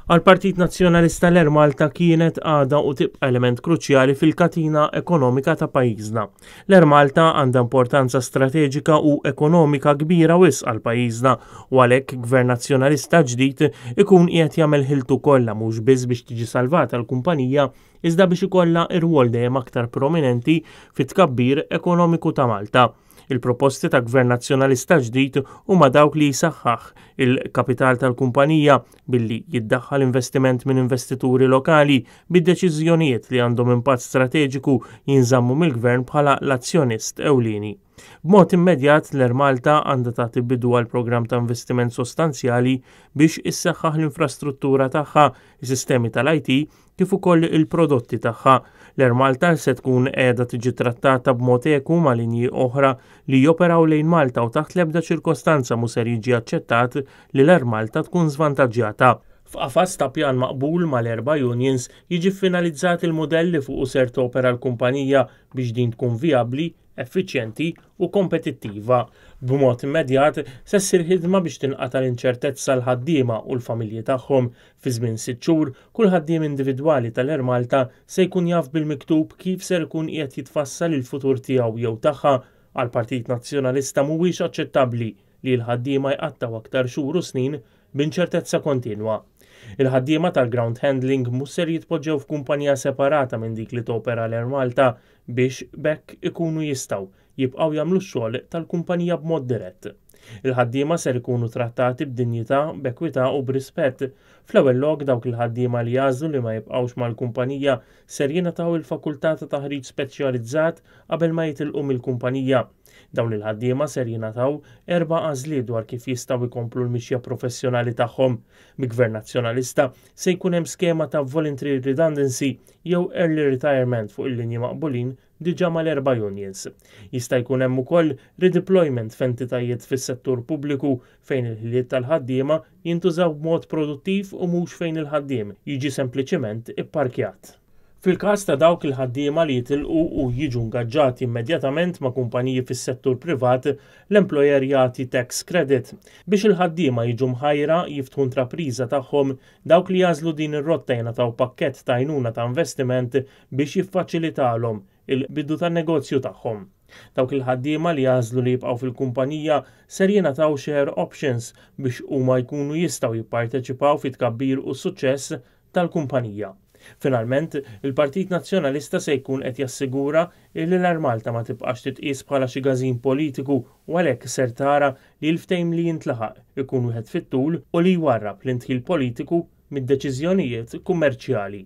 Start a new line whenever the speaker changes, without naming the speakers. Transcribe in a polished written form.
Għall-Partit Nazzjonalista l-Air Malta kienet, għadha u tibqa' element kruċjali fil-katina ekonomika ta' pajjiżna. L-Air Malta għandha importanza strateġika u ekonomika kbira wisq għal pajjiżna u għalhekk Gvern Nazzjonalista ġdid ikun qiegħed jagħmel ħiltu kollha mhux biss biex tiġi salvata l-kumpanija iżda biex ikollha irwol dejjem aktar prominenti fit-tkabbir ekonomiku ta' Malta. Il-proposti ta' Gvern Nazzjonalista ġdid huma dawk li jsaħħaħ il-kapital tal-kumpanija billi jiddaħħal investiment minn investituri lokali bid-deċiżjonijiet li għandhom impatt strateġiku jinżammu mill-Gvern bħala l-azzjonist ewlieni. B'mod immedjat l-Air Malta għandha tagħti bidu għal programm ta' investiment sostanzjali biex issaħħaħ l-infrastruttura tagħha, is-sistemi tal-IT kif ukoll il-prodotti tagħha. L-Air Malta se tkun qiegħda tiġi trattata b'mod eku ma' linji oħra li joperaw lejn Malta u taħt l-ebda ċirkostanza mhu ser jiġi aċċettat li l-Air Malta tkun żvantaġġjata. F'qafas ta' pjan maqbul mal-erba' unions jiġi ffinalizzat il-mudell li fuqu ser topera l-kumpanija biex din tkun vijabbli, effiċjenti u kompetittiva. B'mod immedjat se ssir ħidma biex tinqata' l-inċertezza għall-ħaddiema u l-familji tagħhom. Fi żmien sitt xhur, kull ħaddiem individwali tal-Air Malta se jkun jaf bil-miktub kif ser ikun qiegħed jitfassal il-futur tiegħu jew tagħha. Għall-Partit Nazzjonalista mhuwiex aċċettabbli li l-ħaddiema jqattgħu aktar xhur u snin b'inċertezza kontinwa. Il-ħaddiema tal-ground handling mhux ser jitpoġġew f'kumpanija separata minn dik li topera l-Air Malta biex b'hekk ikunu jistgħu jibqgħu jagħmlu x-xogħol tal-kumpanija b'mod dirett. Il-ħaddiema ser ikunu trattati b'dinjità, b'ekwità u b'rispett. Fl-ewwel lok dawk il-ħaddiema li jagħżlu li ma jibqgħux mal-kumpanija ser jingħataw il-fakultà ta' taħriġ speċjalizzat qabel ma jitilqu mill-kumpanija. Dawn il-ħaddiema ser jingħataw erba' għażliet dwar kif jistgħu jkomplu l-mixja professjonali tagħhom. Mi-Gvern Nazzjonalista se jkun hemm skema ta' voluntary redundancy jew early retirement fuq il-linji maqbulin diġà mal-erba' unions. Jista' jkun hemm ukoll redeployment f'entitajiet fis-settur pubbliku fejn il-ħiliet tal-ħaddiema jintużaw b'mod produttiv u mhux fejn il-ħaddiem jiġi sempliċiment ipparkjat. Fil-każ ta' dawk il-ħaddiema li jitilqu u jiġu ngaġġati immedjatament ma' kumpaniji fis-settur privat, l-employer jagħti tax credit. Biex il-ħaddiema jiġu mħajra jiftħu intrapriża tagħhom, dawk li jagħżlu din ir-rotta jingħataw pakkett ta' għajnuna ta' investiment biex jiffaċilitalhom il-bidu tan-negozju tagħhom. Dawk il-ħaddiema li jagħżlu li jibqgħu fil-kumpanija ser jingħataw share options biex huma jkunu jistgħu jipparteċipaw fit-tkabbir u s-suċċess tal-kumpanija. Finalment, il-Partit Nazzjonalista se jkun qed jassigura li l-Air Malta ma tibqax titqies bħala xi każin politiku u għalhekk ser tara li l-ftehim li jintlaħaq ikun wieħed fit-tul u li jwarrab l-indħil politiku mid-deċiżjonijiet kummerċjali.